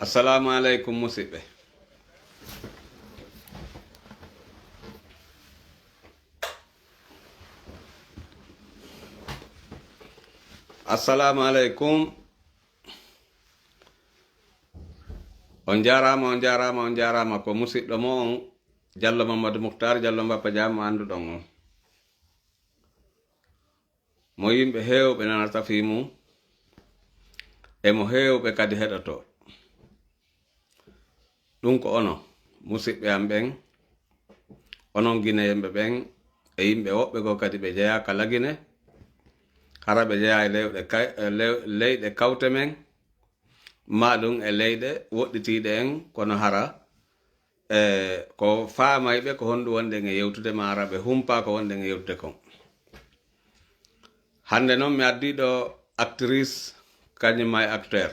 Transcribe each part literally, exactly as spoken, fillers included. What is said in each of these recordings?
Assalamu aleykum, musidɓe. Assalamu aleykum. On njaaraama, on njaaraama, on njaaraama. Ko musidɗo mo on, Jallo Mamadou Mouhtar, Jallo Mbappa Jaam, mo annduɗon on. Mo yimɓe heewɓe nanata fii mum, e mo heewɓe kadi heɗoto. Ɗum ko onon, musidɓe am ɓen, onon Gineyemɓe ɓen, e yimɓe woɓɓe goo kadi ɓe jeyaaka Lagine, hara ɓe jeyaa e lewɗe kay-, e lew-, leyɗe kawte men, maa ɗum e leyɗe woɗɗitiiɗe en, kono hara, e, ko faamayɓe ko honɗum wonɗen e yewtude, maa hara ɓe humpaa ko wonɗen e yewtude kon. Hannde noon mi addii ɗo actrice, kañum maa e acteur.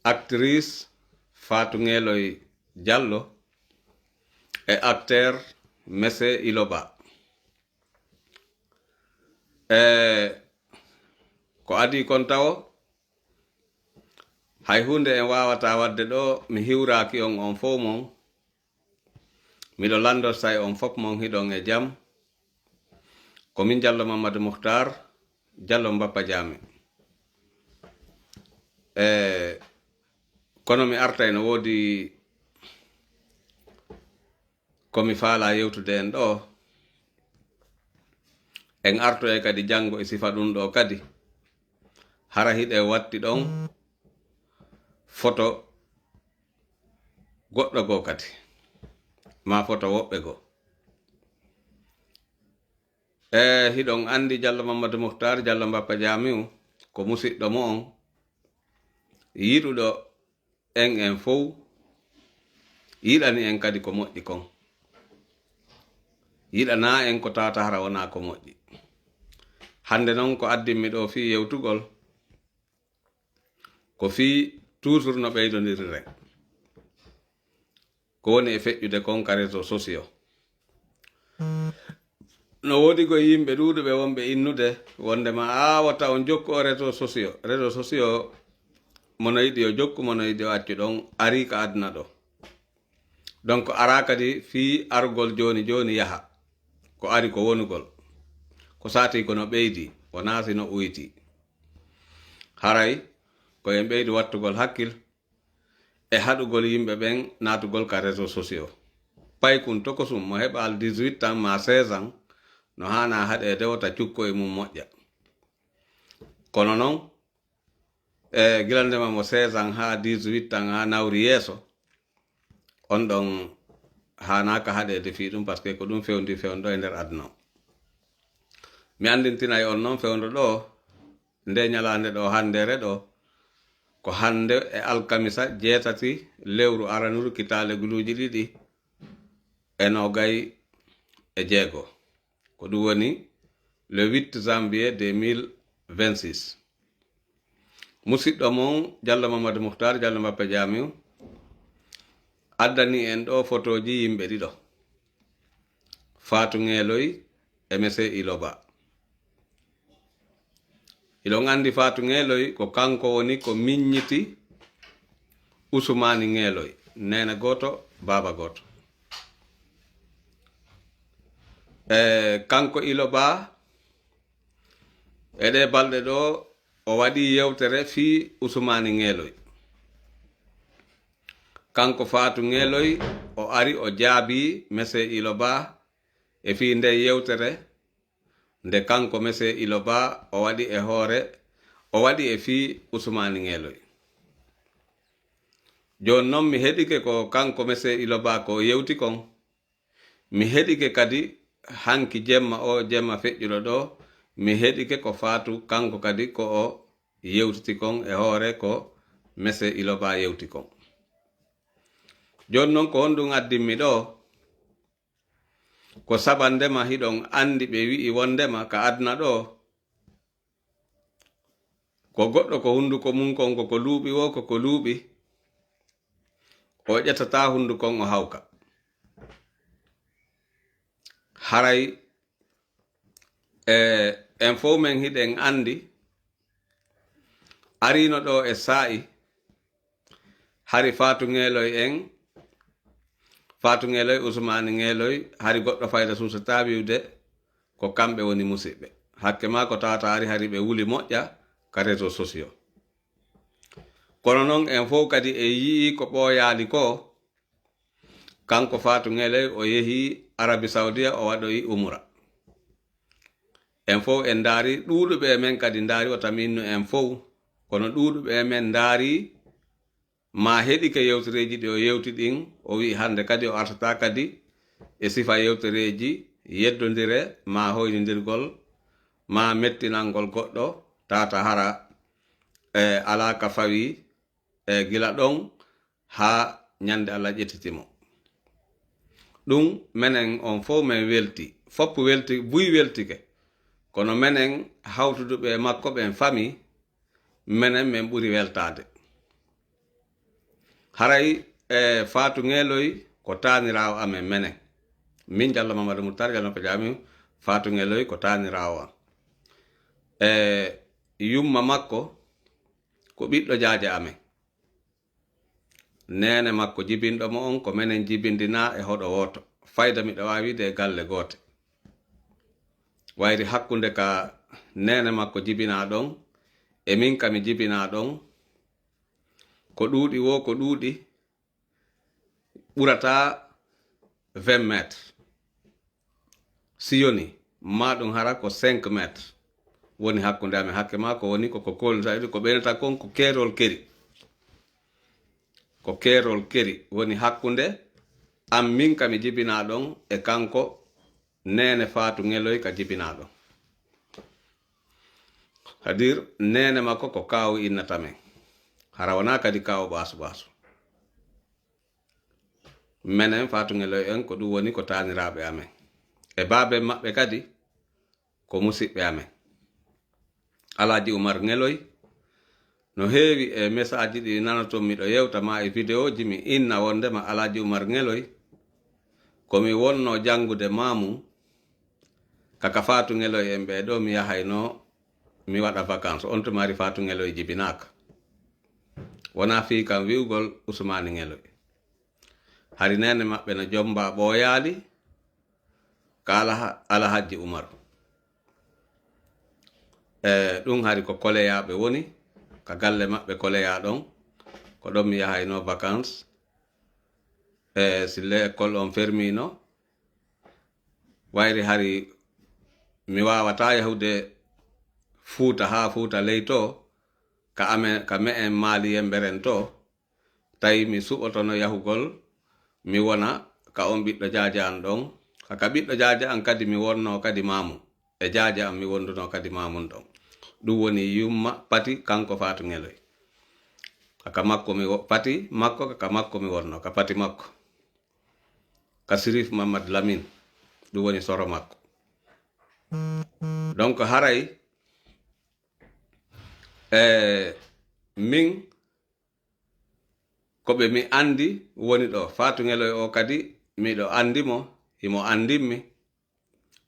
Actrice Fatou Ngeloy Diallo e acteur Mese Iloba. E ko adii kon tawo, hay huunde en waawataa waɗde ɗo, mi hiwraaki on, on fof mon. Miɗo lanndoo say on fof mon hiɗon e jam. Ko min Jallo Mamadou Mouhtar, Jallo Mbappa Jaame. E kono mi artay no woodi ko mi faalaa yewtude en ɗo. En artoyay kadi janngo e sifa ɗum ɗo kadi. Hara hiɗe watti ɗon foto goɗɗo goo kadi, maa foto woɓɓe goo. E hiɗon anndi Jallo Mamadou Mouhtar, Jallo Mbappa Jaamiu, ko musiɗɗo mo on, yiɗuɗo en en fow, yiɗani en kadi ko moƴƴi kon. Yiɗanaa en ko tawata hara wonaa ko moƴƴi. Hannde noon ko addimmi ɗo fii yewtugol, ko fii toujours no ɓeydondiriren. Ko woni e feƴƴude kon ka réseaux sociaux. No woodi ko yimɓe ɗuuɗuɓe wonɓe innude wonde ma a wota on jokku o réseaux sociaux. Réseaux sociaux mo no yiɗi o jokku, mo no yiɗi o accu ɗon, arii ka aduna ɗo. Donc araa kadi fii argol jooni jooni yaha. Ko ari ko wonugol. Ko saati ko no ɓeydi, wonaa si no uyti. Haray ko en ɓeydi wattugol hakkil e haɗugol yimɓe ɓen naatugol ka réseaux sociaux. Paykun tokosum mo heɓaali dix-huit ans maa seize ans no haanaa haɗeede wota cukko e mum moƴƴa. Kono non, e gila ndema mo seize ans haa dix-huit ans haa nawri yeeso, on ɗon haanaaka haɗeede fii ɗum, parce que ko ɗum fewndi fewndo e nder aduna o. Mi anndintinay on non fewndo ɗo, nde ñalaande ɗo, hanndeere ɗo, ko hannde e alkamisa jeetati lewru aranuru kitaale guluuji ɗiɗi e noogay e jeego. Ko ɗum woni le huit janvier deux mille vingt-six. Musiɗɗo mon, Jallo Mamadou Mouhtar, Jallo Mbappe Jaamiu, addani en ɗo fotooji yimɓe ɗiɗo, Fatou Ngeloy e Mese Iloba. Hiɗon anndi Fatou Ngeloy ko kanko woni ko miññiti Usumani Ngeloy, neene gooto, baaba gooto. E kanko Iloba, e ɗee balɗe ɗo, o waɗii yewtere fii Usumani Ngeloy. Kanko Fatou Ngeloy, o ari, o jaabii Mese Iloba e fii ndee yewtere, nde kanko Mese Iloba o waɗi e hoore, o waɗi e fii Usumani Ngeloy. Jooni non mi heɗike ko kanko Mese Iloba ko o yewti kon. Mi heɗike kadi hanki jemma o, jemma feƴƴuɗo ɗo, mi heɗike ko Fatou kanko kadi ko o yewtiti kon e hoore ko Mese Iloba yewti kon. Jooni non ko honɗum addimmi ɗo? Ko sabandema hiɗon anndi ɓe wi'i wondema ka aduna ɗo, ko goɗɗo ko hunnduko mum kon ko ko luuɓi wo, ko ko luuɓi, o ƴettataa hunnduko on o hawka. Haray, e, en fow men hiɗen anndi, ariino ɗo e saa'i, Hari Faatu Ŋeeloy en, Faatu Ŋeeloy, Usmaani Ŋeeloy, hari goɗɗo fayda suusataa wi'ude ko kamɓe woni musiɓɓe. Hakke maa ko taataari hari ɓe wuli moƴƴa ka réseaux sociaux. Kono noon en fof kadi en yi'ii ko ɓooyaali ko, kanko Faatu Ŋeeloy o yehi Arabie Saoudite o waɗoyi umra. En fof en ndaari, ɗuuɗuɓe e men kadi ndaari, wota mi innu en fof, kono ɗuuɗuɓe e men ndaari ma heɗike yewtereeji ɗi o yewti ɗin, o wi'i hannde kadi o artataa kadi e sifa yewtereeji yeddondire, ma hoynindirgol, ma mettinangol goɗɗo, tata hara, e, alaa ka fawi, e, gila ɗon haa ñande Allah ƴettiti mo. Ɗum menen on fof men welti, fop welti, buy weltike, kono menen hawtuduɓe e makko ɓen fami, menen men ɓuri weltaade. Haray, e, Faatu Ŋeeloy ko taaniraawo amen menen. Min Jallo Mamadu Muttar, Jallo ko jaami, Faatu Ŋeeloy ko taaniraawo am. E, yumma makko ko ɓiɗɗo jaaja amen. Neene makko jibinɗo mo on ko menen jibindinaa e hoɗo wooto. Fayda miɗo waawi wi'ude e galle goote. Wayri hakkunde ka neene makko jibinaa ɗon e min ka mi jibinaa ɗon, ko ɗuuɗi woo ko ɗuuɗi, ɓurataa vingt mètres. Si yoni, maa ɗum hara ko cinq mètres woni hakkunde amen. Hakke maa ko woni ko, ko koolnata, ko ɓeynata kon ko keerol keri. Ko keerol keri woni hakkunde am, min ka mi jibinaa ɗon, e kanko neene Faatu Ŋeloy ka jibinaa ɗon. C'est-à-dire, neene makko ko kaawu innata men. Hara wonaa kadi kaawu ɓaasu ɓaasu. Menen Faatu Ŋeloy en, ko ɗum woni ko taaniraaɓe amen. E baaben maɓɓe kadi, ko musiɓɓe amen. Alaaji Umar Ŋeloy, no heewi e message ɗi nanaton miɗo yewta ma e vidéo ji, mi inna wondema Alaaji Umar Ŋeloy, ko mi wonno janngude maamu, kaka Faatu Ŋeloy en ɓee ɗoo, mi yahayno, mi waɗa vacances. On tuma hari Faatu Ŋeloy jibinaaka. Wonaa fii kam wi'ugol Usmaani Ŋeloy. Hari neene maɓɓe no jomba ɓooyaali, ka Alaha-, Alahajji Umaru. E, ɗum hari ko Koleyaaɓe woni, ka galle maɓɓe Koleyaa ɗon. Ko ɗon mi yahayno vacances. E, si l'école on fermiino, wayri hari mi waawataa yahude Fuuta haa Fuuta ley to, ka amen, ka me'en Maaliyen mberen to, tawi mi suɓotono yahugol, mi wona ka on ɓiɗɗo jaaja an ɗon. Ka, ka ɓiɗɗo jaaja an kadi mi wonno kadi maamu. E jaaja an mi wonduno kadi maamun ɗon. Ɗum woni yumma Pati, kanko Faatu Ŋeloy. Ka, ka makko mi wo-, Pati makko, ka, ka makko mi wonno, ka Pati makko. Ka Sirif Mamad Lamin. Ɗum woni soro makko. Donc haray, e, min ko ɓe mi anndi woni ɗo. Faatu Ŋeloy o kadi miɗo anndi mo, himo anndimmi.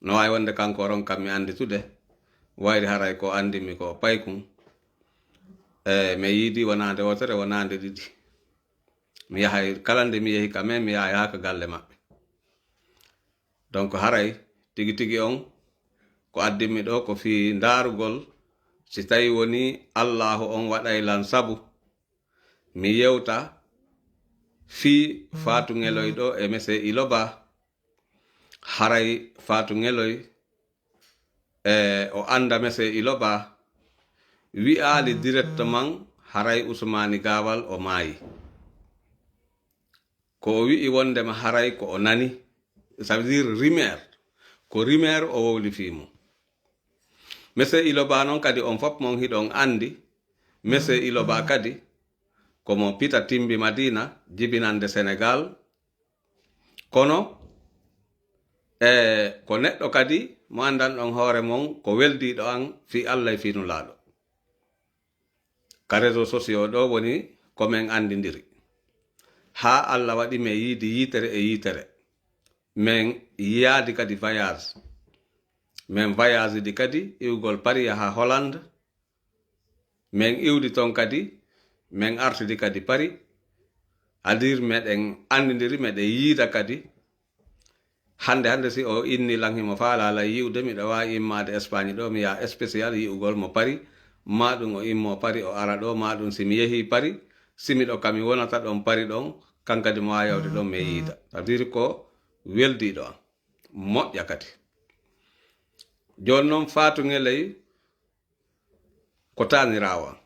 No waawi wonde kanko o ronkan mi annditude. Wayri haray ko anndimmi ko o paykun. E, mi yiidi wonaande wootere, wonaande ɗiɗi. Mi yahay, kala nde mi yehi ka men, mi yahay haa ka galle maɓɓe. Donc haray tigi tigi on ko addimmi ɗo ko fii ndaarugol si tawi woni Allaahu on waɗay lan sabu mi yewta fii Faatu Ŋeloy ɗo e Mese Iloba. Haray Faatu Ŋeloy, e, o annda Mese Iloba, wi'aali directement haray Usmaani Gaawal o maayi. Ko o wi'i wondema haray ko o nani, ça veut dire rumeur. Ko rumeur o wowli fii mum. Mese Iloba noon kadi on fof mon hiɗon anndi, Mese Iloba kadi ko mo Pita Timbi Madina jibinande Senegal. Kono, e, ko neɗɗo kadi mo anndanɗon hoore mon ko weldiiɗo an fii Alla e fii Nulaaɗo. Ka réseaux sociaux ɗo woni ko men anndindiri. Haa Alla waɗi men yiidi yiitere e yiitere. Men yiyaadi kadi voyage. Men voyage di kadi iwgol Paris yaha Hollande. Men iwdi ton kadi, men artidi kadi Paris. Adir meɗen anndindiri, meɗen yiida kadi. Hannde hannde, si o inni lan himo faalaa lan yi'ude, miɗo waawi immaade Espagne ɗo, mi yaha spécial yi'ugol mo Paris, maa ɗum o immoo Paris o ara ɗo, maa ɗum si mi yehii Paris, si miɗo ka mi wonata ɗon Paris ɗon, kan kadi mo waawi yawde ɗon mi yiida. Ça veut dire ko weldiiɗo an, moƴƴa kadi. Jooni non Faatu Ngeley ko taaniraawo an.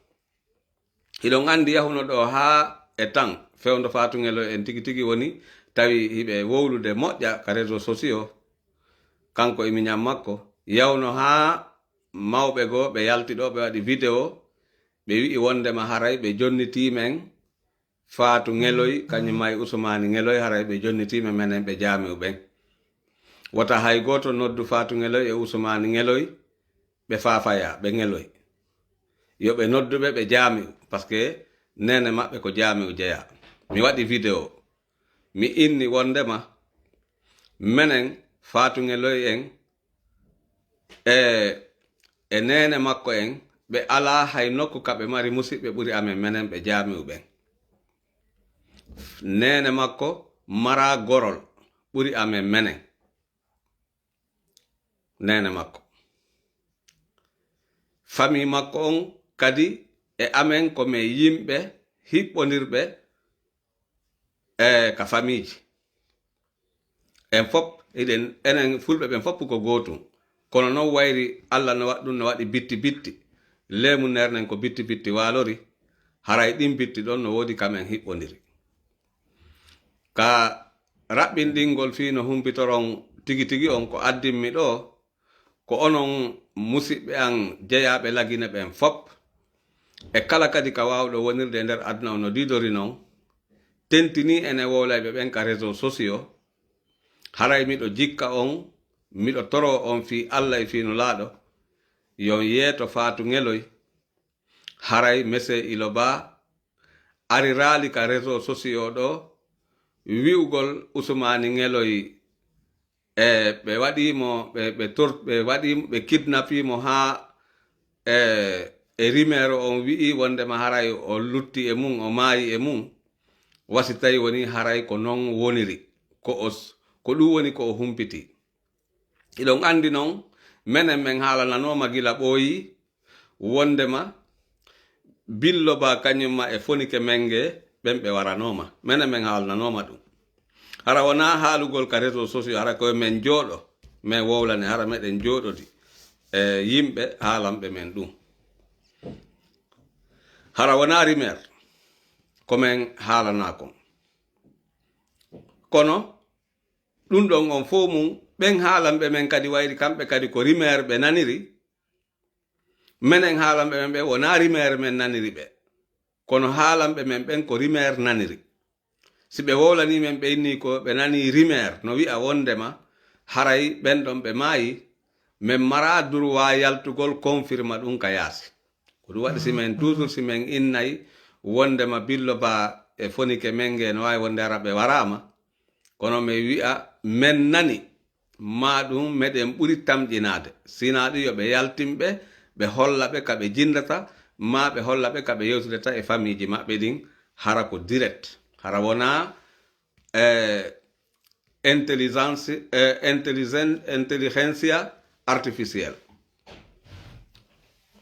Hiɗon anndi yahuno ɗo haa e tan fewndo Faatu Ngeloy en tigi tigi woni tawi hiɓe wowlude moƴƴa ka réseaux sociaux. Kanko e miñan makko yawno haa mawɓe goo ɓe yalti ɗo ɓe waɗi vidéo ɓe wi'i wondema haray ɓe jonnitii men Faatu Ngeloy kañum ma e Usumaani Ngeloy haray ɓe jonnitii men menen ɓe jaami'u ɓen. Wota hay gooto noddu Faatu Ngeloy e Usumaani Ngeloy ɓe faafaya ɓe Ngeloy. Yo ɓe noddu ɓe ɓe jaami'u, parce que neene maɓɓe ko jaami'u jeyaa. Mi waɗi vidéo mi inni wondema menen Faatu Ngeloy en e e neene makko en ɓe alaa hay nokku ka ɓe mari musiɓɓe ɓuri amen menen ɓe jaami'u ɓen. Neene makko maraa gorol ɓuri amen menen. Neene makko, famii makko on kadi e amen ko men yimɓe hiɓɓondirɓe e ka famiiji. En fop eɗen enen fulɓe ɓen fop ko gootum. Kono non wayri Allah no waɗi ɗum no waɗi bitti bitti. Leemu ner nen ko bitti bitti waalori. Haray ɗin bitti ɗon no woodi ka men hiɓɓondiri. Ka raɓɓinɗingol fii no humpitoron tigi tigi on ko addimmi ɗo, ko onon musiɓɓe an jeyaaɓe Lagine ɓen fop, e kala kadi ka waawɗo wonirde e nder aduna on no diidori non, tentinii enen wowlayɓe ɓen ka réseaux sociaux, haray miɗo jikka on, miɗo toroo on fii Alla e fii Nulaaɗo, yo on yeeto Faatu Ngeloy, haray Mese Ilo Ba ariraali ka réseaux sociaux ɗo wi'ugol Usumaani Ngeloy e ɓe waɗii mo, ɓe, ɓe tor-, ɓe waɗii, ɓe kidnapii mo haa e, e rumeur on wi'i wondema haray o lutti e mum, o maayi e mum. Wa si tawi woni haray ko non woniri, ko o s-, ko ɗum woni ko o humpiti. Hiɗon anndi non, menen men haalananooma gila ɓooyi, wondema Billo Ba kañum ma e Fonike Menge ɓen ɓe waranooma. Menen men haalananooma ɗum. Hara wonaa haalugol ka réseaux sociaux, hara koye men jooɗo, men wowlane, hara meɗen jooɗodi e yimɓe haalanɓe men ɗum. Hara wonaa rumeur, ko men haalanaa kon. Kono ɗum ɗon on fow mum, ɓen haalanɓe men kadi wayri kamɓe kadi ko rumeur ɓe naniri, menen haalanɓe men ɓen wonaa rumeur men naniri ɓe, kono haalanɓe men ɓen ko rumeur naniri. Si ɓe wowlanii men ɓe inni ko ɓe nanii rumeur no wi'a wondema haray ɓen ɗon ɓe maayi, men maraa droit yaltugol confirma ɗum ka yaasi. Ko ɗum waɗi si men toujours si men innay wondema Billo Ba e Fonike Menge no waawi wonde hara ɓe waraama, kono mi wi'a men nani, maa ɗum meɗen ɓuri tamƴinaade. Sinaa ɗum yo ɓe yaltin ɓe, ɓe holla ɓe ka ɓe jinndata, maa ɓe holla ɓe ka ɓe yewtidata e famiiji maɓɓe ɗin, hara ko direct. Hara wonaa, eh, intelligence, eh, intelligent-, intelligentsia artificielle.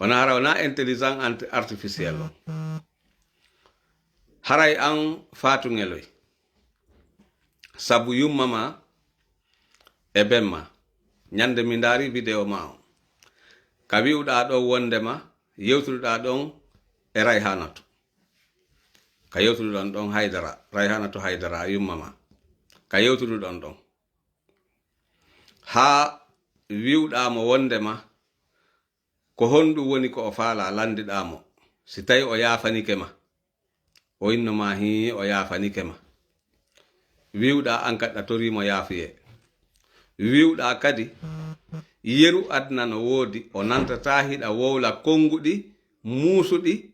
Wonaa hara wonaa intelligence ant-, artificielle o. Haray an Faatu Ngeloy. Sabu yumma ma e ben ma. Ñande mi ndaari vidéo ma o. Ka wi'uɗaa ɗon wondema yewtuduɗaa ɗon e Rayhanatu. Ka yewtuduɗon ɗon Haydara, Rayhanatu Haydara, yumma ma. Ka yewtuduɗon ɗon. Haa wi'uɗaa mo wondema ko honɗum woni ko o faalaa, lanndiɗaa mo. Si tawi o yaafanike ma, o inno ma hii o yaafanike ma. Wi'uɗaa an kadi a torii mo yaafuyee. Wi'uɗaa kadi yeru aduna no woodi, o nantataa hiɗa wowla konnguɗi, muusuɗi,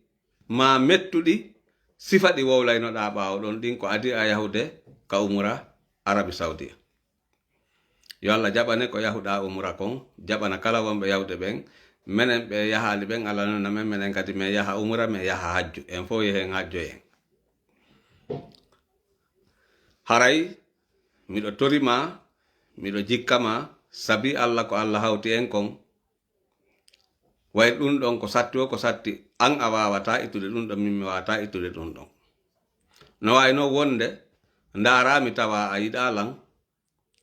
maa mettuɗi, sifa ɗi wowlaynoɗaa ɓaawo ɗon, ɗin ko adii a yahude ka umura Arabi Saudi. Yo Allah jaɓane ko yahuɗaa umura kon, jaɓana kala wonɓe yahude ɓen. Menen ɓe yahaali ɓen, Allah nonna men, menen kadi men yaha umura, men yaha hajju. En fow yehen hajjoyen. Haray miɗo tori ma, miɗo jikka ma, sabi Alla ko Alla hawti en kon. Wayri ɗun ɗon ko satti o ko satti, an a waawataa ittude ɗun ɗon, min mi waawataa ittude ɗun ɗon. No waawi non wonde ndaaraa mi tawa a yiɗaa lan,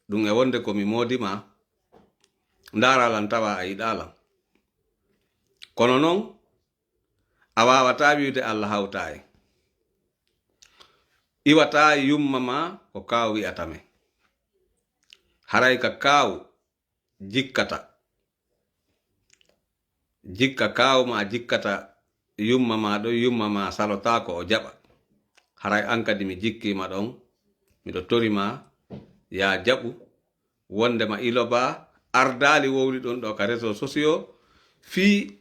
ɗun e wonde ko mi moodi ma, ndaaraa lan tawa a yiɗaa lan. Kono non, a waawataa wi'ude Alla hawtaa en. Iwataa yumma ma ko kaaw wi'ata men. Haray ka kaaw jikkata. Jikka kaaw ma jikkata yumma ma ɗon, yumma ma salotaako o jaɓa. Haray an kadi mi jikkii ma ɗon, miɗo tori ma, yaa jaɓu. Wondema Iloba ardaali wowli ɗon ɗo ka réseaux sociaux fii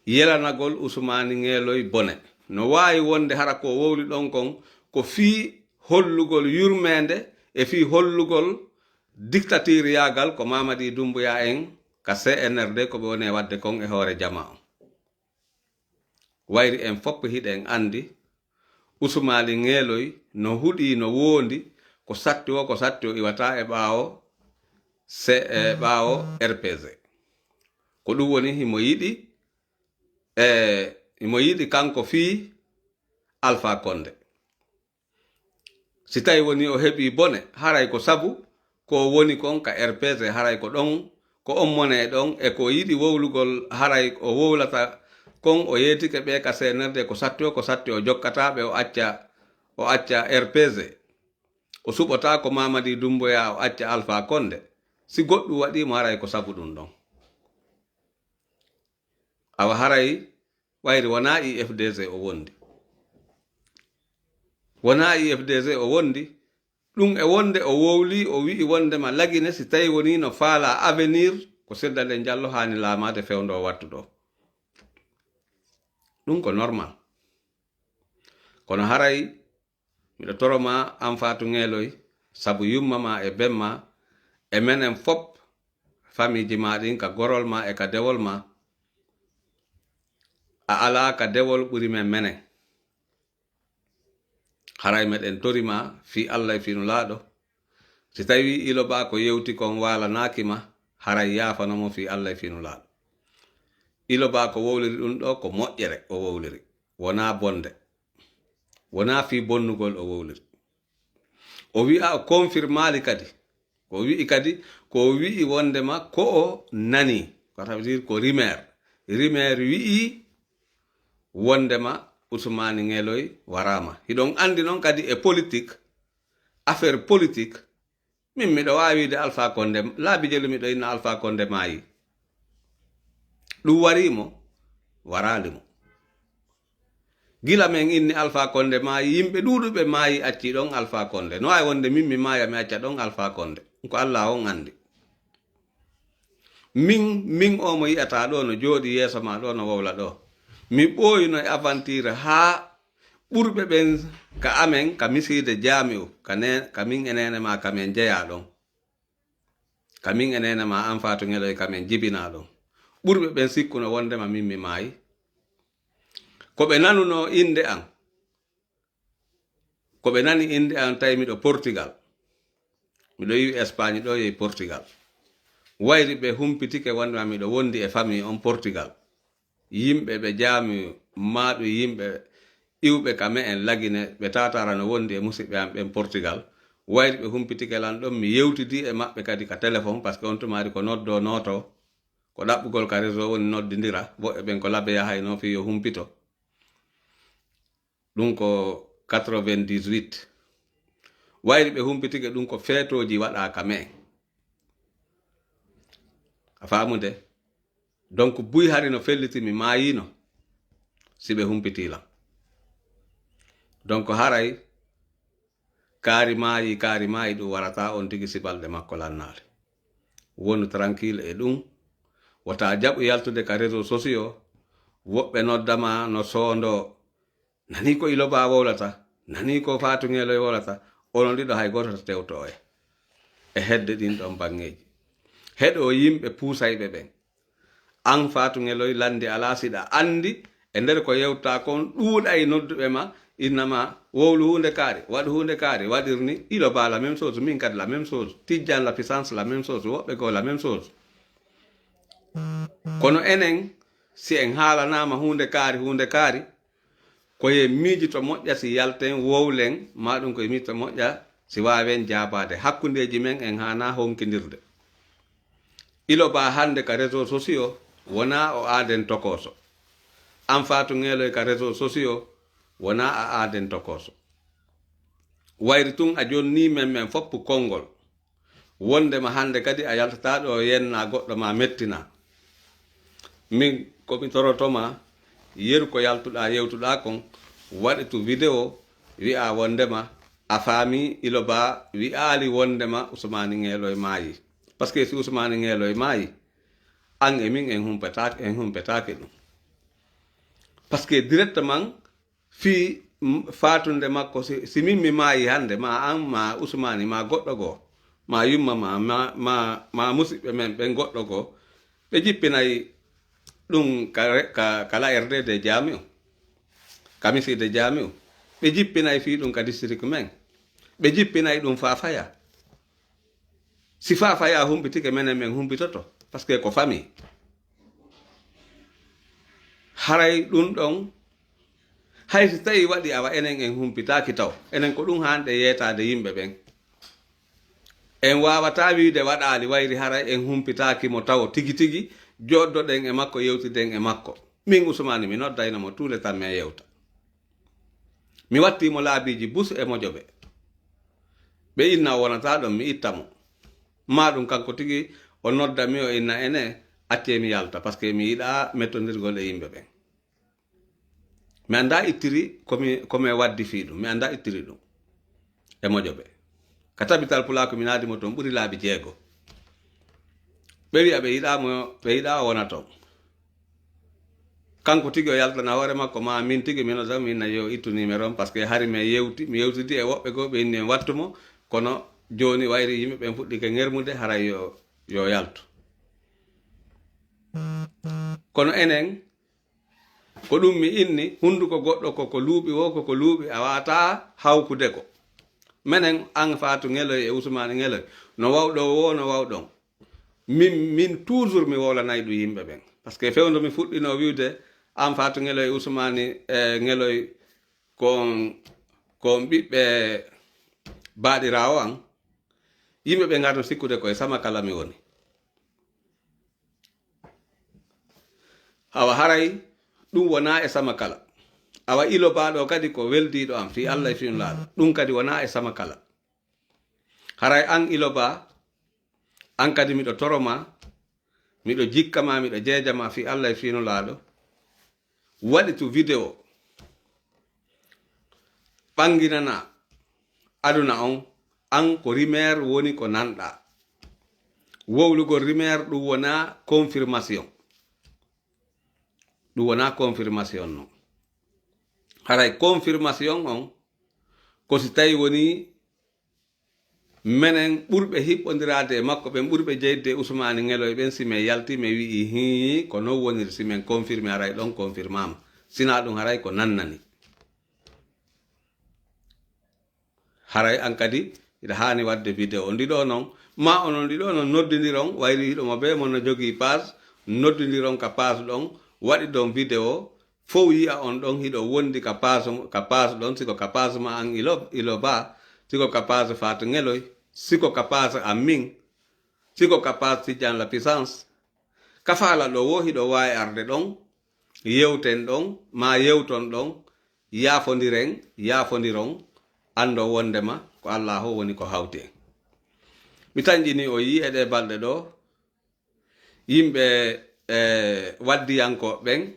yelanagol Usmaani Ngeeloy bone. No waawi wonde hara ko wowli ɗon kon ko fii hollugol yurmeende e fii hollugol dictature yaagal ko Mamadi Doumbouya en ka C N R D ko ɓe woni e waɗde kon e hoore jamaa on. Wayri en fof hiɗen anndi Usmaali Ngeeloy no huɗi, no woondi, ko satti o, ko satti o iwata e ɓaawo se-, e ɓaawo R P G. Ko ɗum woni himo yiɗi, e himo yiɗi kanko fii Alpha Condé. Si tawi woni o heɓi bone, haray ko sabu ko woni kon ka R P G, haray ko ɗon, ko on mone e ɗon, e ko yiɗi wowlugol, haray o wowlata kon, o yeetike ɓe ka C N R D, ko satti o, ko satti o jokkata ɓe, o acca, o acca R P G. O suɓotaako Mamadi Doumbouya, o acca Alpha Condé. Si goɗɗum waɗi mo, haray ko sabu ɗum ɗon. Awa haray wayri wonaa I F D G o wondi. Wonaa I F D G o wondi. Ɗum e wonde o wowli, o wi'i wondema Lagine si tawi woni no faala avenir, ko Sirda Nden Jallo haani laamaade fewndo o wattu ɗo. Ɗum ko normal. Kono haray miɗo toro ma, an Faatu Ngeeloy, sabu yumma ma e ben ma, e menen fop, famiiji ma ɗin, ka gorol ma e ka dewol ma, a alaa ka dewol ɓuri men menen. Haray meɗen tori ma fii Alla e fii Nulaaɗo. Si tawi Iloba ko yewti kon waalanaaki ma, haray yaafano mo fii Alla e fii Nulaaɗo. Iloba ko wowliri ɗum ɗo ko moƴƴere o wowliri, wonaa bonde. Wonaa fii bonnugol o wowliri. O wi'a o confirmaali kadi. Ko o wi'i kadi, ko o wi'i wondema ko o nani. Ko ça veut dire ko rumeur. Rumeur wi'i wondema Usmaani Ngeloy waraama. Hiɗon anndi non kadi e politique, affaire politique, min miɗo waawi wiide Alpha Condé, laabi jelu miɗo inna Alpha Condé maayi. Ɗum warii mo, waraali mo. Gila men inni Alpha Condé maayi, yimɓe ɗuuɗuɓe maayi acci ɗon Alpha Condé. No waawi wonde min mi maaya mi acca ɗon Alpha Condé. Ko Alla on anndi. Min, min o mo yi'ataa ɗo no jooɗi yeeso ma ɗo no wowla ɗo. Mi ɓooyino e aventure haa ɓurɓe ɓen ka amen, ka misiide jaami'u, ka ne-, ka min e neene ma ka men jeyaa ɗon. Ka min e neene ma an Faatu Ngeloy ka men jibinaa ɗon. Ɓurɓe ɓen sikkuno wondema min mi maayi. Ko ɓe nanuno innde an. Ko ɓe nani innde an tawi miɗo Portugal. Miɗo yiwi Espagne ɗo yehi Portugal. Wayri ɓe humpitike wondema miɗo wondi e famille on Portugal. Yimɓe ɓe jaami maaɗu yimɓe iwɓe ka me'en Lagine ɓe taataara no wondi e musidɓe am ɓen Portugal. Wayri ɓe humpitike lan ɗon, mi yewtidi e maɓɓe kadi ka téléphone, parce que on tumaari ko noddo nooto, ko ɗaɓɓugol ka réseau woni noddindira, woɓɓe ɓen ko labe yahayno fii yo humpito. Ɗum ko quatre-vingt-dix-huit. Wayri ɓe humpitike ɗum ko feetooji waɗaa ka me'en. A faamude? Donc, buy hari no felliti mi maayino, si ɓe humpitii lan. Donc, haray kaari maayi, kaari maayi, ɗum warata on tigi si balɗe makko lannaali. Wonu tranquille e ɗum. Wota jaɓu yaltude ka réseaux sociaux. Woɓɓe noddama no soondo. Nani ko Iloba wowlata, nani ko Faatu Ngeloy wowlata, onon ɗiɗo hay gooto tewto e, e hedde ɗin ɗon baŋŋeeji. Heɗo yimɓe puusayɓe ɓen. An Faatu Ngeloy lanndi alaa siɗa anndi e nder ko yewta kon ɗuuɗay nodduɓe ma, Innama wowlu huunde kaari, waɗu huunde kaari, waɗir ni. Ilo ba la même chose, min kadi la même chose. Tijjan la puissance la même chose, woɓɓe goo la même chose. Kono enen, si en haalanaama huunde kaari, huunde kaari, ko ye miijito moƴƴa si yalten, wowlen, ma ɗum ko ye miijito moƴƴa si waawen jaabaade. Hakkundeeji men en haanaa honkindirde. Ilo ba hannde ka réseaux sociaux, wonaa o aaden tokooso. An Faatu Ŋeeloy ka réseaux sociaux, wonaa a aaden tokooso. Wayri tun a jonnii men men foppu konngol. Wondema hannde kadi a yaltataa ɗo yennaa goɗɗo ma mettinaa. Min ko mi toroto ma, yeru ko yaltuɗaa, yewtuɗaa kon, waɗitu vidéo, wi'aa wondema a faamii ilo ba wi'aali wondema Usmaani Ŋeeloy maayi. Parce que si Usmaani Ŋeeloy maayi, an e min en humpetaake, en humpetaake ɗum. Parce que directement fii m-, faatunde makko, si, si min mi maayi hannde, ma an, ma Usmaani, ma goɗɗo goo, ma yumma ma, ma, ma, ma musiɓɓe men ɓen goɗɗo goo, ɓe jippinay ɗum ka re-, ka, ka la R D de Jaamiu, ka misiide Jaamiu. Ɓe jippinay fii ɗum ka district men. Ɓe jippinay ɗum faa faya. Si faa faya humpitike, menen men humpitoto, parce que ko famille. Haray ɗum ɗon, hay si tawi waɗi awa enen en humpitaaki taw, enen ko ɗum haanɗe yeetaade yimɓe ɓen. En waawataa wiide waɗaali wayri haray en humpitaaki mo taw tigi tigi, jooɗoɗen e makko, yewtiden e makko. Min Usmaani mi noddayno mo tous les temps mi yewta. Mi watti mo laabiiji Bus e Mojobe. Ɓe inna o wonata ɗon, mi itta mo. Ma ɗum kanko tigi o nodda mi, o inna ene, accee mi yalta, parce que mi yiɗaa mettondirgol e yimɓe ɓen. Mi anndaa ittiri ko mi, ko mi waddi fii ɗum, mi anndaa ittiri ɗum e Mojobe. Ka Tabital Pulaaku mi naadi mo toon ɓuri laabi jeego. Ɓe wi'a ɓe yiɗaa mo, ɓe yiɗaa o wona toon. Kanko tigi o yaltana hoore makko, ma min tigi mi nodda, mi inna yo ittu numéro on, parce que hari mi yewti, mi yewtidi e woɓɓe goo, ɓe inni en wattu mo, kono jooni wayri yimɓe ɓen fuɗɗike ŋermude, haray yo, yo yaltu. Kono enen, ko ɗum mi inni, hunnduko goɗɗo ko ko luuɓi woo, ko ko luuɓi, a waawataa hawkude ko. Menen, an Faatu Ŋeloy e Usmaani Ŋeloy, no wawɗo woo, no wawɗon. Min, min toujours mi wowlanay ɗum yimɓe ɓen. Parce que fewndo mi fuɗɗino wiwde, an Faatu Ŋeloy, Usmaani, e, Ŋeloy, ko on, ko on ɓiɓɓe baaɗiraawo an. Yimɓe ɓe ngarno sikkude ko e Samakala mi woni. Awa haray ɗum wonaa e Samakala. Awa Ilo Ba ɗo kadi ko weldiiɗo am fii Allah e fii Nulaaɗo. Ɗum kadi wonaa e Samakala. Haray an Ilo Ba, an kadi miɗo toro ma, miɗo jikka ma, miɗo jeeja ma fii Allah e fii Nulaaɗo. Waɗitu video. Ɓanginana aduna on, an ko rumeur woni ko nanɗa. Wowlugol rumeur ɗum wonaa confirmation. Ɗum wonaa confirmation non. Haray confirmation on, ko si tawi woni menen ɓurɓe hiɓɓondiraade e makko ɓen, ɓurɓe jeyde e Usmaani Ŋeloy ɓen, si men yalti, men wi'i, "Hii, ko non woniri," si men confirmé, haray ɗon confirmaama. Sinaa ɗum, haray ko nannani. Haray an kadi, hiɗa haani waɗde video. On ɗiɗo non, ma onon ɗiɗo non noddindiron, wayri hiɗo mo bee mon no jogii page, noddindiron ka page ɗon, waɗi ɗon video, fow yi'a on ɗon hiɗo wondi ka page, ka page ɗon, siko ka page ma an Ilo, Ilo Ba, siko ka page Fatou Ŋeloy, siko ka page am min, siko ka page Tidiane La Puissance. Ka faala ɗo wo hiɗo waawi arde ɗon, yewten ɗon, ma yewton ɗon, yaafondiren, yaafondiron, anndo wondema ko Allaahu woni ko hawti en. Mi tanƴini o yii e ɗee balɗe ɗo, yimɓe, e, waddiyankooɓe ɓen,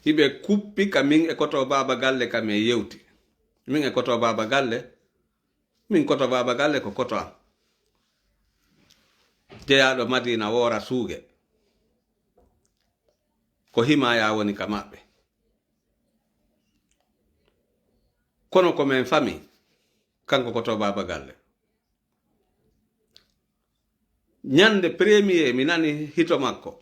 hiɓe kuppi ka min e Koto Baaba Galle ka men yewti. Min e Koto Baaba Galle, min Koto Baaba Galle ko koto am. Jeyaaɗo Madiina woora suuge. Ko himaaya woni ka maɓɓe. Kono ko men famille, kanko Koto Baaba Galle. Ñande premier mi nani hito makko.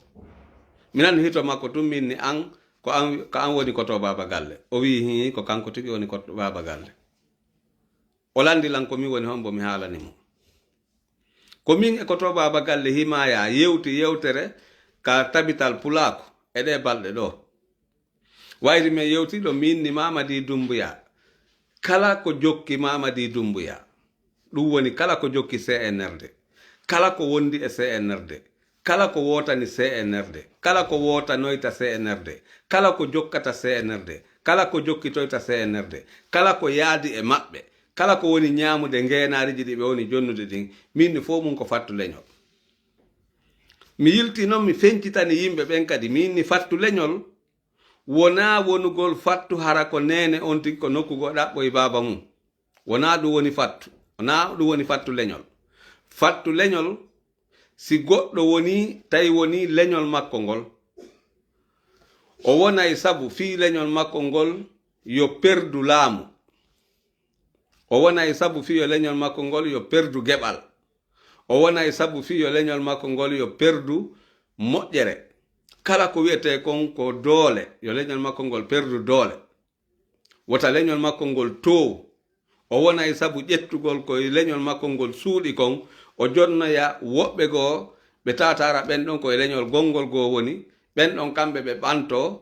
Mi nani hito makko tun min ni an, ko an, ko an woni koto baaba galle. O wiyi, hii, ko kanko tigi woni koto baaba galle. O lanndi lan ko min woni hombo mi haalani mo. Ko min e koto baaba galle Himaaya yewti yewtere ka tabital pulaaku e ɗee balɗe ɗoo. Wayri men yewti ɗo min ni Mamadi Dumbuya. Kala ko jokki Mamadi Dumbuya, ɗum woni kala ko jokki C N R D, kala ko wondi e C N R D, kala ko wootani C N R D, kala ko wootanoyta C N R D, kala ko jokkata C N R D, kala ko jokkitoyta C N R D, kala ko yaadi e maɓɓe, kala ko woni ñaamude ngeenaariji ɗi ɓe woni jonnude ɗin, min ni fof mum ko fattu leñol. Mi yilti noon, mi feñcitani yimɓe ɓen kadi, min ni fattu leñol wonaa wonugol fattu hara ko neene on tigi ko nokku goo ɗaɓɓoyi baaba mum. Wonaa ɗum woni fattu. Wonaa ɗum woni fattu leñol. Fattu leñol, si goɗɗo woni, tawi woni leñol makko ngol, o wonay sabu fii leñol makko ngol yo perdu laamu. O wonay sabu fii yo leñol makko ngol yo perdu geɓal. O wonay sabu fii yo leñol makko ngol yo perdu moƴƴere. Kala ko wiyetee kon ko doole, yo leñol makko ngol perdu doole. Wota leñol makko ngol toow. O wonay sabu ƴettugol ko e leñol makko ngol suuɗi kon, o jonnoya woɓɓe goo, ɓe taataara ɓen ɗon ko e leñol gonngol goo woni, ɓen ɗon kamɓe ɓe ɓantoo,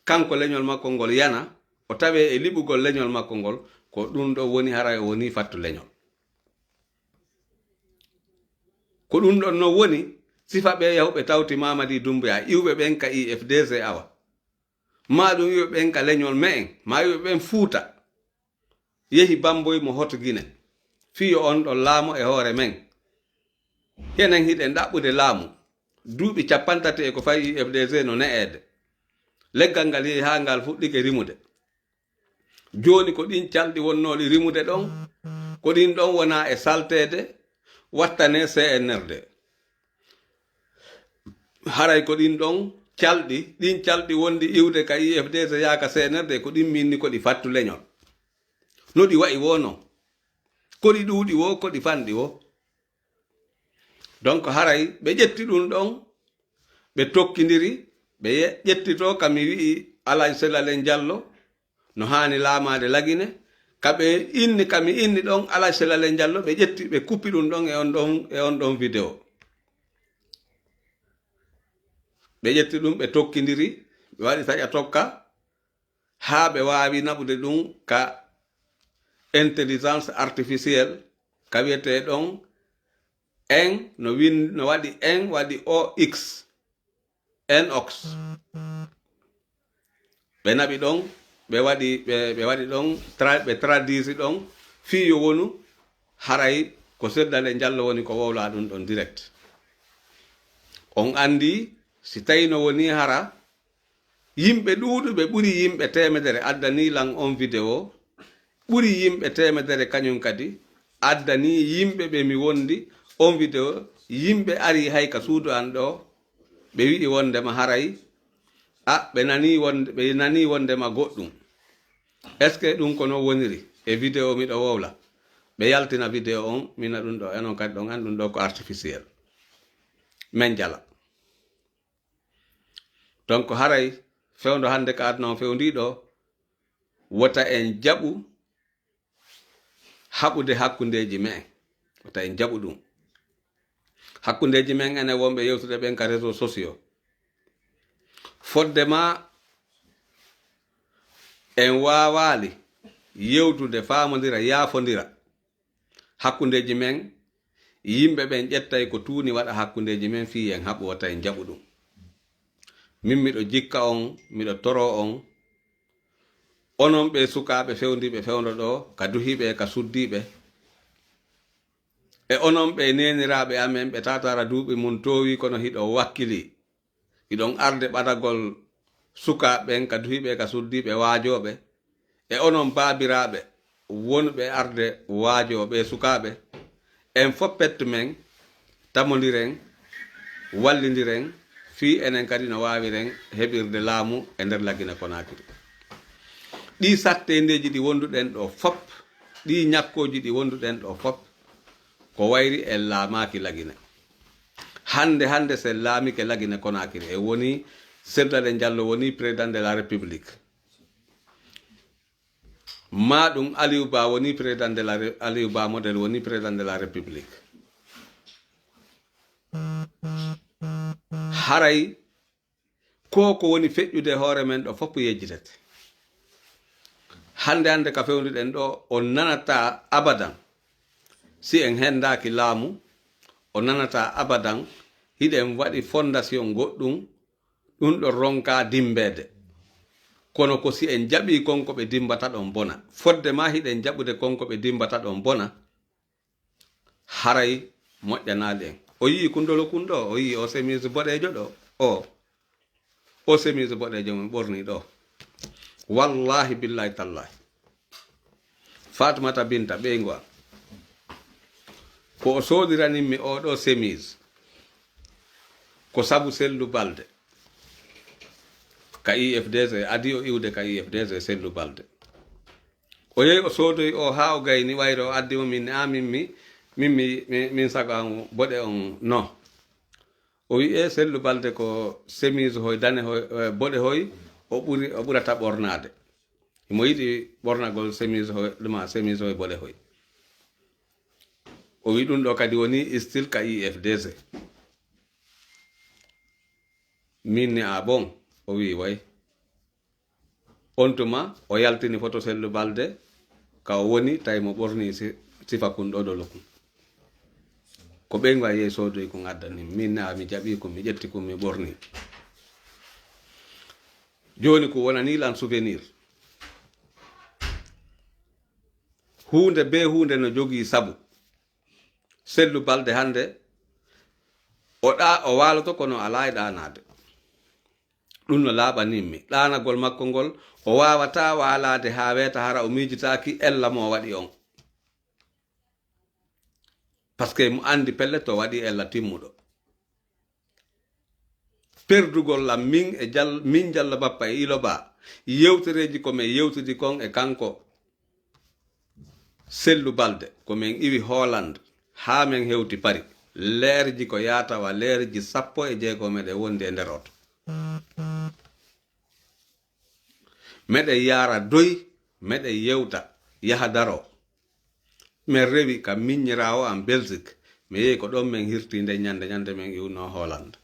kanko leñol makko ngol yana, o tawee e liɓugol leñol makko ngol, ko ɗum ɗon woni haray o wonii fattu leñol. Ko ɗum ɗon non woni sifa ɓee yahuɓe tawti Mamadi Dumbuya, iwɓe ɓen ka I F D C awa. Maa ɗum iwɓe ɓen ka leñol me'en, maa iwɓe ɓen Fuuta. Yehi Bamboy mo hoto Gine. Fii yo on ɗon laamo e hoore men. Enen hiɗen ɗaɓɓude laamu. Duuɓi cappanɗe tati e ko fawi I F D C no ne'eede. Leggal ngal yehi haa ngal fuɗɗike rimude. Jooni ko ɗin calɗi wonnooɗi rimude ɗon, ko ɗin ɗon wona e salteede, wattanee C N R D. Haray ko ɗin ɗon calɗi, ɗin calɗi wonɗi iwde ka I F D C yaaka C N R D, ko ɗin min ni ko ɗi fattu leñol. No ɗi wa'i woo non. Ko ɗi ɗuuɗi woo, ko ɗi fanɗi woo. Donc haray ɓe ƴetti ɗum ɗon, ɓe tokkindiri, ɓe ye-, ƴetti to ka mi wi'i Alhaji Sella Len Jallo no haani laamaade Lagine, ka ɓe inni, ka mi inni ɗon Alhaji Sella Len Jallo, ɓe ƴetti, ɓe kuppi ɗum ɗon e on ɗon, e on ɗon vidéo. Ɓe ƴetti ɗum, ɓe tokkindiri, ɓe waɗi taƴa tokka, haa ɓe waawi naɓude ɗum ka intelligence artificielle, ka wiyetee ɗon en, no win-, no waɗi en, waɗi O X, en ox. Ɓe naɓi ɗon, ɓe waɗi, ɓe, ɓe waɗi ɗon, tra-, ɓe traduisi ɗon, fii yo wonu haray ko Seddale Jallo woni ko wowla ɗum ɗon direct. On anndi, si tawi no woni hara, yimɓe ɗuuɗuɓe ɓuri yimɓe teemedere addanii lan on vidéo, ɓuri yimɓe teemedere kañum kadi addanii yimɓe ɓe mi wondi on vidéo, yimɓe ari hay ka suudu an ɗo, ɓe wi'i wondema haray, a, ɓe nanii wonde, ɓe nanii wondema goɗɗum. Est-ce que ɗum ko non woniri? E vidéo miɗo wowla. Ɓe yaltina vidéo on, mina ɗum ɗo, enon kadi ɗon an ɗum ɗo ko artificiel. Men jala. Donc haray fewndo hannde ka aduna on fewndii ɗo, wota en jaɓu haɓude hakkundeeji men. Wota en jaɓu ɗum. Hakkundeeji men enen wonɓe yewtude ɓen ka réseaux sociaux. Fodde ma en waawaali yewtude, faamondira, yaafondira. Hakkundeeji men, yimɓe ɓen ƴettay ko tuuni waɗa hakkundeeji men fii en haɓu, wota en jaɓu ɗum. Min miɗo jikka on, miɗo toroo on, onon ɓe sukaaɓe fewndiiɓe fewndo ɗo, ka duhiiɓe e ka suddiiɓe, e onon ɓe neeniraaɓe amen ɓe taataara duuɓi mum toowi kono hiɗo wakkili, hiɗon arde ɓadagol sukaaɓe ɓen ka duhiiɓe ka suddiiɓe waajooɓe, e onon baabiraaɓe wonɓe arde waajooɓe sukaaɓe, en fof pettu men, tamondiren, wallindiren, fii enen kadi no waawiren heɓirde laamu e nder Lagine Konaakiri. Ɗii satteendeeji ɗi wonduɗen ɗo fof, ɗii ñakkooji ɗi wonduɗen ɗo fof, ko wayri en laamaaki Lagine. Hannde, hannde, si en laamike Lagine Konaakiri, en woni Selda ɗen Jallo woni président de la République. Ma ɗum Aliou Ba woni président de la Ré-, Aliou Ba modèle woni président de la République. Haray ko ko woni feƴƴude e hoore men ɗo fof yejjitete. Hannde hannde ka fewnuɗen ɗo, on nanata abadan, si en henndaaki laamu, on nanata abadan hiɗen waɗi fondation goɗɗum, ɗum ɗo ronka dimbeede. Kono ko si en jaɓii kon ko ɓe dimbata ɗon bona. Fodde ma hiɗen jaɓude kon ko ɓe dimbata ɗon bona, haray moƴƴanaali en. O yii kundolo kun ɗo, o yii o chemise boɗeejo ɗo, o, o chemise boɗeejo mo ɓorni ɗo. Wallahi billahi tallahi. Fatmata Binta ɓeyngu am. Ko o soodiranin mi oo ɗoo chemise, ko sabu Sellu Balde. Ka I F D C, adii o iwde ka I F D C Sellu Balde. O yehi o soodoyi o haa o gayni, wayri o addi mo, min, a, min mi, min mi, min, min sago am boɗe on no. O wi'i, "E, Sellu Balde ko chemise hoy, dane hoy, eh, boɗe hoy, o ɓuri, o ɓurata ɓornaade." Himo yiɗi ɓornagol chemise hoy, ɗuma chemise hoy boɗe hoy. O wi'i, "Ɗum ɗo kadi woni style ka I F D C." Min ni, "A bon?" O wi'i, "Way." On tuma, o yaltini foto Sellu Balde, ka o woni, tawi mo ɓorni si-, sifa kun ɗo ɗo lokun. Ko ɓeyngu am yehi soodoyi kun addani. Min na mi jaɓi kun, mi ƴetti kun, mi ɓorni. Jooni ko wonani lan souvenir. Huunde be huunde no jogii sabu. Sellu Balde hannde, o ɗa-, o waaloto kono alaa e ɗaanaade. Ɗum no laaɓanin mi. Ɗaanagol makko ngol, o waawataa waalaade haa weeta hara o miijitaaki ella mo o waɗi on. Parce que mo anndi pellet o waɗi ella timmuɗo. Perdugol lam min e Jal-, min Jallo Bappa e Ilo Ba, yewtereeji ko min yewtidi kon e kanko Sellu Balde, ko min iwi Holland, haa min hewti Paris. Leerji ko yaatawa, leerji sappo e jeego meɗen wondi e nder oto. Meɗen yaara doy, meɗen yewta, yaha daro. Min rewi ka miññiraawo am Belgique. Mi yehi ko ɗon min hirti nden ñande, ñande min iwno Holland.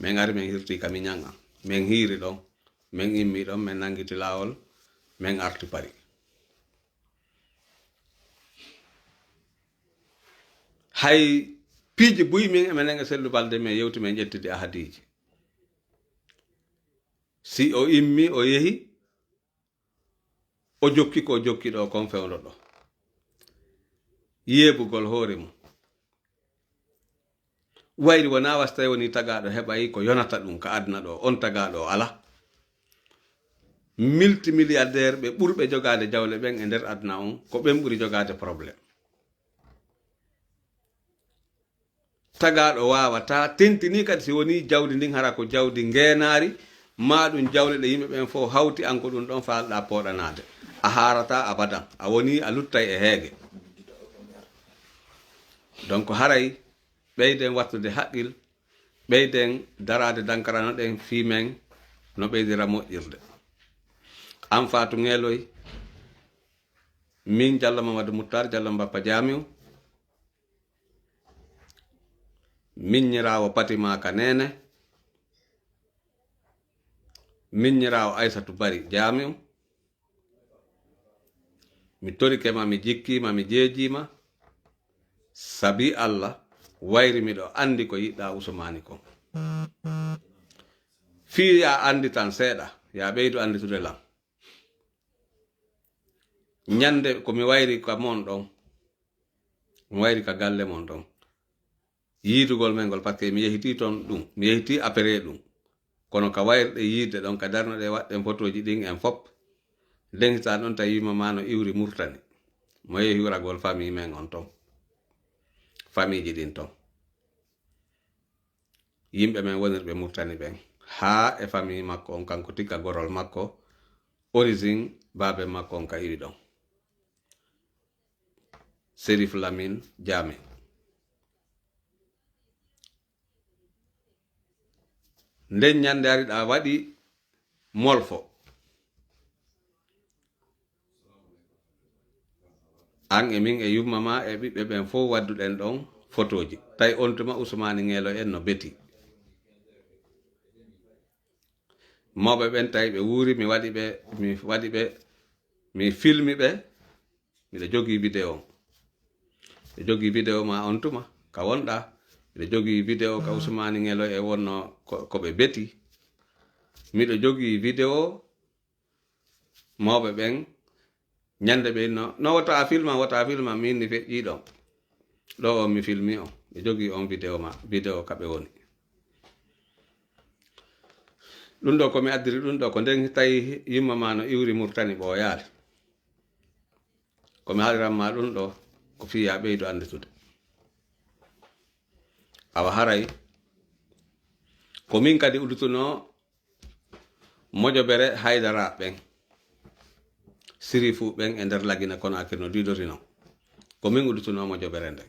Min ari min hirti ka miñan am. Min hiiri ɗon. Min immi ɗon, min nangiti laawol, min arti Paris. Hay piiji buy min e menen e Sellu Balde min yewti min ƴettidi ahadiiji. Si o immi, o yehi, o jokki ko o jokki ɗo kon fewndo ɗo. Yeebugol hoore mum. Wayri wonaa wasta woni tagaaɗo heɓay ko yonata ɗum ka aduna ɗo, on tagaaɗo o alaa. Multimilliardaire ɓe ɓurɓe jogaade jawle ɓen e nder aduna on, ko ɓen ɓuri jogaade problème. Tagaaɗo waawataa, tentinii kadi si wonii jawdi ndin hara ko jawdi ngeenaari, maa ɗum jawle ɗe yimɓe ɓen fof hawti, an ko ɗum ɗon faalɗaa pooɗanaade. A haarataa abadan, a wonii a luttay e heege. Donc haray ɓeyden wattude haqqil, ɓeyden daraade dankarano ɗen fii men no ɓeydira moƴƴirde. An Faatu Ngeeloy, min Jallo Mamadu Muttar, Jallo Mbappa Jaamiw, miññiraawo Patima ka Neene, miññiraawo Aysatu Bari Jaamiw, mi torike ma, mi jikki ma, mi jeeji ma, sabi Alla, wayri miɗo anndi ko yiɗɗaa Usumaani kon. Fii yaa anndi tan seeɗa, yaa ɓeydu annditude lan. Ñande ko mi wayri ka mon ɗon, mi wayri ka galle mon ɗon. Yiidugol men ngol, parce que mi yehitii ton ɗum, mi yehitii après ɗum. Kono ka wayruɗe yiide ɗon, ka darnoɗe waɗɗen fotooji ɗin en fop, nden hitaa ɗon tawi wiima maa no iwri Murtani. Mo yehi hiwragol famille men on ton. Famille ji ɗin ton. Yimɓe men wonirɓe Murtani ɓen. Haa e famille makko on, kanko tikka gorol makko, origine baabe makko on ka iwi ɗon. Serif Lamin Jaame. Nden ñande ari ɗa waɗi molfo. An e min e yumma ma e ɓiɓɓe ɓen fow wadduɗen ɗon fotooji. Tawi on tuma Usmaani Ŋeelo en no beti. Mawɓe ɓen tawi ɓe wuuri, mi waɗi ɓe, mi waɗi ɓe, mi filmi ɓe, miɗo jogii video. Miɗo jogii video ma on tuma, ka wonɗa. Miɗo jogii video ka Usmaani Ŋeelo e wonno ko, ko ɓe beti. Miɗo jogii video mawɓe ɓen, ñande ɓe inno, "No wota a filma, wota a filma," min ni feƴƴi ɗon. Ɗo on mi filmi on, ɓe jogii on video ma, video ka ɓe woni. Ɗum ɗo ko mi addiri ɗum ɗo ko nden tawi yumma ma no iwri Murtani ɓooyaali. Ko mi haaliran ma ɗum ɗo ko fii ya ɓeydu annditude. Awa haray ko min kadi uddutunoo mojobere Haydara ɓen, Sirifu ɓen e nder Lagine Konakiri no diidori non. Ko min uddutunoo mojobere nden.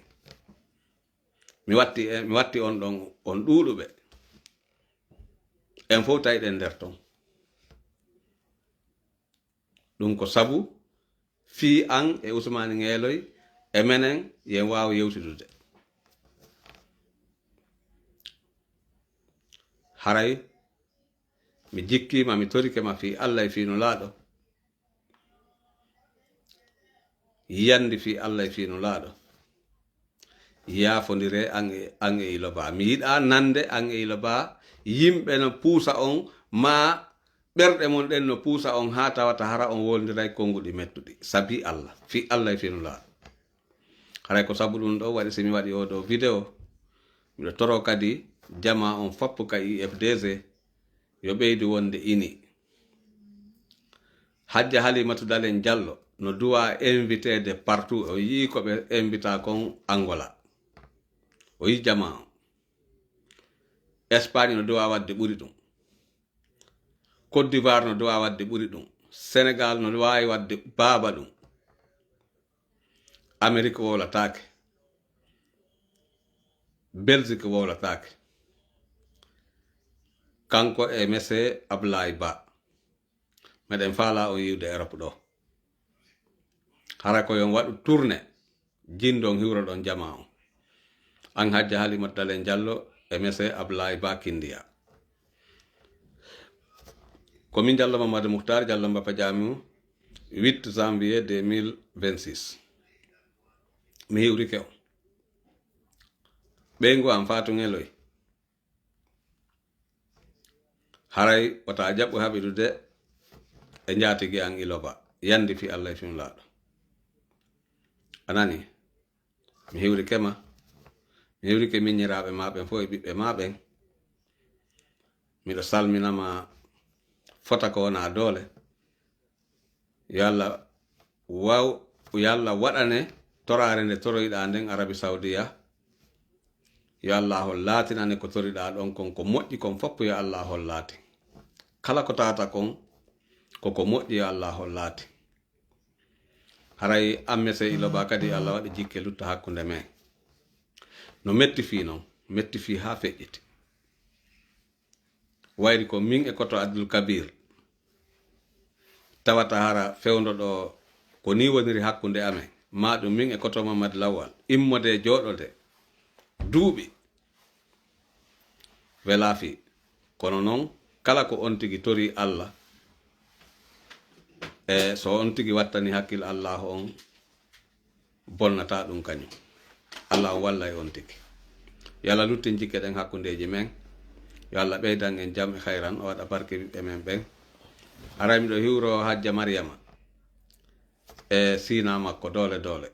Mi watti, mi watti on ɗon, on ɗuuɗuɓe. En fow tawiɗen nder ton. Ɗum ko sabu fii an e Usmaani Ŋeeloy e menen yen waaw yewtidude. Haray mi jikkiima, mi torike ma fii Alla e fii Nulaaɗo. Yandi fii Alla e fii Nulaaɗo. Yaafondire an e, an e Iloba. Mi yiɗaa nande an e Iloba. Yimɓe no puusa on, maa ɓerɗe mon ɗen no puusa on haa tawata hara on wolondiray konnguɗi mettuɗi. Sabi Alla. Fii Alla e fii Nulaaɗo. Haray ko sabu ɗum ɗo waɗi si mi waɗi oo ɗoo video. Miɗo toro kadi jamaa on foppu ka I F D G. Yo ɓeydu wonde ini. Hajja Halimatu Dalen Jallo no duwa invité de partout. O yii ko ɓe invita kon Angola. O yii jamaa on. Espagne no duwa wadde ɓuri ɗum. Côte d'Ivoire no duwa wadde ɓuri ɗum. Sénégal no waawi wadde baaba ɗum. Amérique wowlataake. Belgique wowlataake. Kanko e monsieur Ablaye Ba. Meɗen faalaa on yiwde Europe ɗo. Hara ko yon waɗu tournée, jinndon hiwroɗon jamaa on. An Hajja Halimatu Dalen Jallo e monsieur Ablaye Ba Kindiya. Ko min Jallo Mamadou Mouhtar, Jallo Mbappa Jaamu, huit janvier deux mille vingt-six. Mi hiwrike on. Ɓeyngu an Faatu Ŋeloy. Haray wota jaɓu haɓidude e njaatigi an Iloba. Yandi fii Alla e fii Nulaaɗo. A nani? Mi hiwrike ma. Mi hiwrike miññiraaɓe ma ɓen fof e ɓiɓɓe ma ɓen. Miɗo salmina ma fota ko wonaa doole. Yo Alla waw, yo Alla waɗane toraare nde toroyɗaa nden Arabi Sawdiya. Yo Allaahu laatinane ko toriɗaa ɗon kon ko moƴƴi kon fof, yo Allaahu laati. Kala ko tawata kon ko ko moƴƴi, yo Allaahu laati. Haray an monsieur Iloba kadi Alla waɗi jikke lutta hakkunde men. No metti fii non, metti fii haa feƴƴiti. Wayri ko min e koto Abdul Kabir. Tawata hara fewndo ɗo ko ni woniri hakkunde amen. Maa ɗum min e koto Mamad Lawal. Immode jooɗode. Duuɓi. Welaa fii. Kono non, kala ko on tigi tori Alla, e so on tigi wattani hakkil Allaahu on, bonnata ɗum kañum. Alla on wallay on tigi. Yo Alla luttin jikke ɗen hakkundeeji men. Yo Alla ɓeydan en jam e hayran, o waɗa barke ɓiɓɓe men ɓen. Haray miɗo hiwro Hajja Mariyama e siina makko doole doole.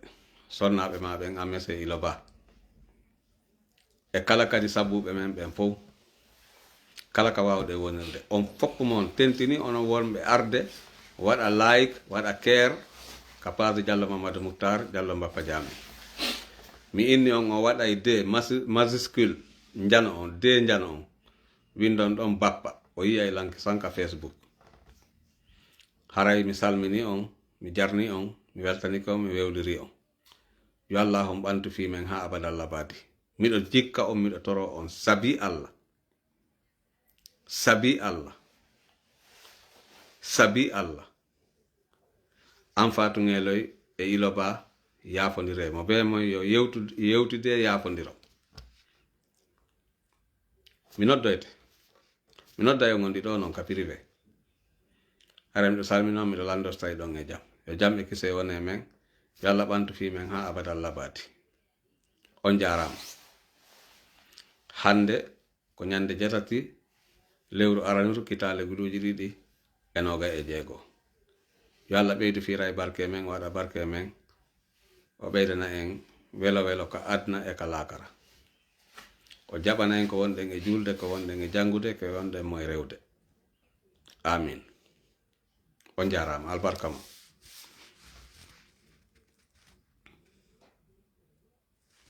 Sonnaaɓe ma ɓen, Amese Iloba. E kala kadi sabbuɓe men ɓen fow, kala ka waawɗe wonirde. On fof mo on tentini, onon wonɓe arde, waɗa like, waɗa care, ka page Jallo Mamadou Mouhtar, Jallo Mbappa Jaame. Mi inni on, o waɗay D masi-, majuscule, njano on, D njano on. Windon ɗon Bappa, o yiyay lanki sanka Facebook. Haray mi salmini on, mi jarni on, mi weltani ko, mi wewliri on. Yo Alla on ɓantu fii men haa abadal abadi. Miɗo jikka on, miɗo toro on sabi Alla. Sabi Allah. Sabi Allah. An Faatu Ngeeloy e Ilo Ba, yaafondire mo. Be mo yo yewtu-, yewtude, yaafondiro. Mi noddoyte. Mi nodda e ngondi ɗo noon ka privé. Hara miɗo salmino, miɗo lanndo so tawi ɗon e jam. Yo jam e kisee wone men. Yo Allah ɓantu fii men haa abadal labadi. On jaaraama. Hannde ko ñande jeetati, lewru aranuru, kitaale guluuji ɗiɗi e noogay e jeego. Yo Allah ɓeydu fiira e barke men, o waɗa barke men, o ɓeydana en welo welo ka aduna e ka laakara. O jaɓana en ko wonɗen e juulde, ko wonɗen e janngude, ko wonɗen mo e rewde. Amin. On jaaraama, albarka ma.